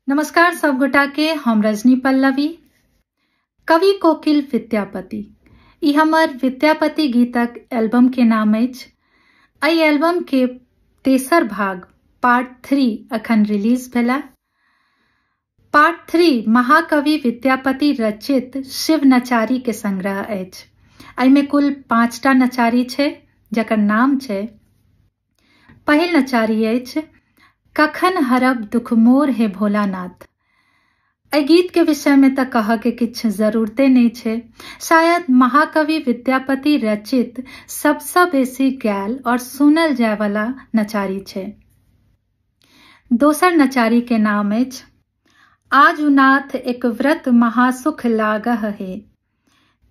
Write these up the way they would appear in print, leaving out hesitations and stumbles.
नमस्कार सब गोटा के, हम रजनी पल्लवी। कवि कोकिल विद्यापति, ई हमर विद्यापति गीतक एल्बम के नाम अछि। एहि एल्बम के तेसर भाग पार्ट 3 अखन रिलीज भेला। पार्ट 3 महाकवि विद्यापति रचित शिव नचारी के संग्रह अछि। एहिमे कुल 5टा नचारी छै, जकर नाम छै। पहिल नचारी अछि कखन हरब दुख मोर हे भोलानाथ। एहि गीत के विषय में तऽ कहऽ के किछु जरूरते नहीं छै। शायद महाकवि विद्यापति रचित सबसँ बेसी गायल और सुनल जाय वाला नचारी छै। दोसर नचारी के नाम अछि आजुनाथ एक व्रत महासुख लागह हे।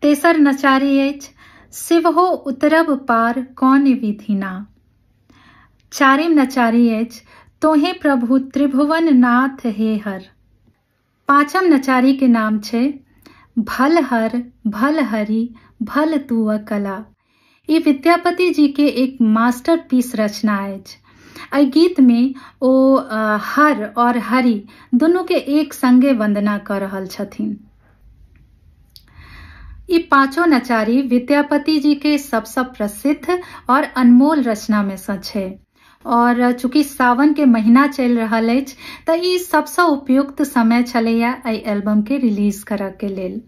तेसर नचारी अछि शिवहो उतरब पार कौन विधिना। चारिम नचारी अछि तोहे प्रभु त्रिभुवन नाथ हे हर। पांचम नचारी के नाम छै भल हर भल हरि भल तुअ कला। ई विद्यापति जी के एक मास्टर पीस रचना अछि। एहि गीत में ओ हर और हरि दुनू के एक संगे वंदना कर रहल छथिन। ई पांचों नचारी विद्यापति जी के सबसँ प्रसिद्ध और अनमोल रचना में सँ छै। और चूंकि सावन के महीना चलि रहल अछि तऽ ई सबसँ उपयुक्त समय छलैया एहि एल्बम के रिलीज करऽ के लेल।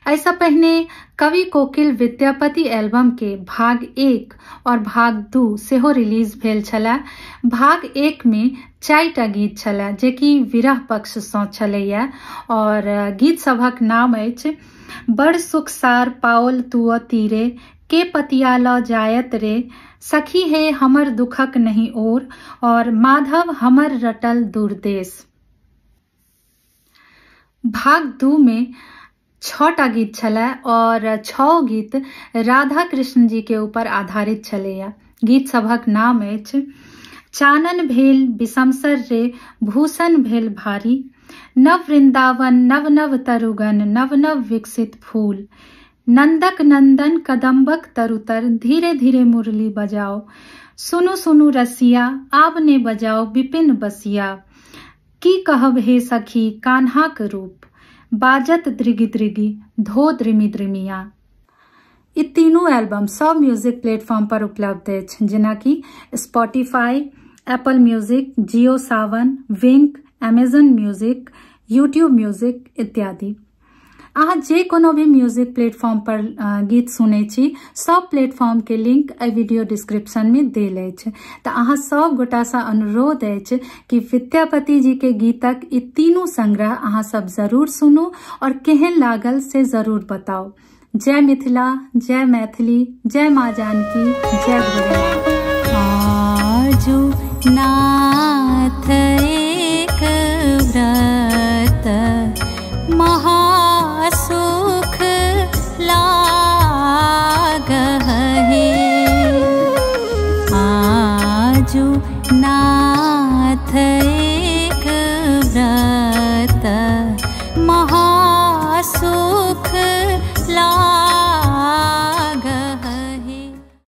एहिसँ पहिने कवि कोकिल विद्यापति एल्बम के भाग 1 और भाग 2 सेहो रिलीज भेल छलए। भाग 1 में 4टा गीत छलए जेकि विरह पक्ष सँ छलैया और गीत सभक नाम अछि बड़ सुख सार पाओल तुअ तीरे, के पतिया ल जायत रे, सखी हे हमर दुखक नहीं और माधव हमर रटल दूरदेश। भाग 2 में 6टा गीत छलै और 6 गीत राधा कृष्ण जी के ऊपर आधारित छलैया। गीत सभक नाम अछि चानन भेल बिसमसर रे भूषण भेल भारी, नव वृंदावन नव नव तरुगन नव नव विकसित फूल, नंदक नंदन कदम्बक तरुतर धीरे धीरे मुरली बजाओ, सुनु सुनु रसिया आब ने बजाओ विपिन बसिया, की कहब हे सखी कान्हाक रूप, बाजत द्रिगी द्रिगी धो द्रिमी द्रिमिया। ई तीनू एल्बम सब म्यूजिक प्लेटफॉर्म पर उपलब्ध अछि, जेनाकि Spotify, Apple Music, Jio Saavn, Wynk, Amazon Music, YouTube Music इत्यादि। अहाँ जे कोनो भी म्यूजिक प्लेटफॉर्म पर गीत सुनै छी, सब प्लेटफॉर्म के लिंक एहि वीडियो डिस्क्रिप्शन में देल अछि। तऽ अहाँ सब गोटासँ अनुरोध अछि कि विद्यापति जी के गीतक ई तीनू संग्रह अहाँ सब जरूर सुनू और केहन लागल से जरूर बताउ। जय मिथिला, जय मैथिली, जय माँ जानकी, जय भोलेनाथ। आजु नाथ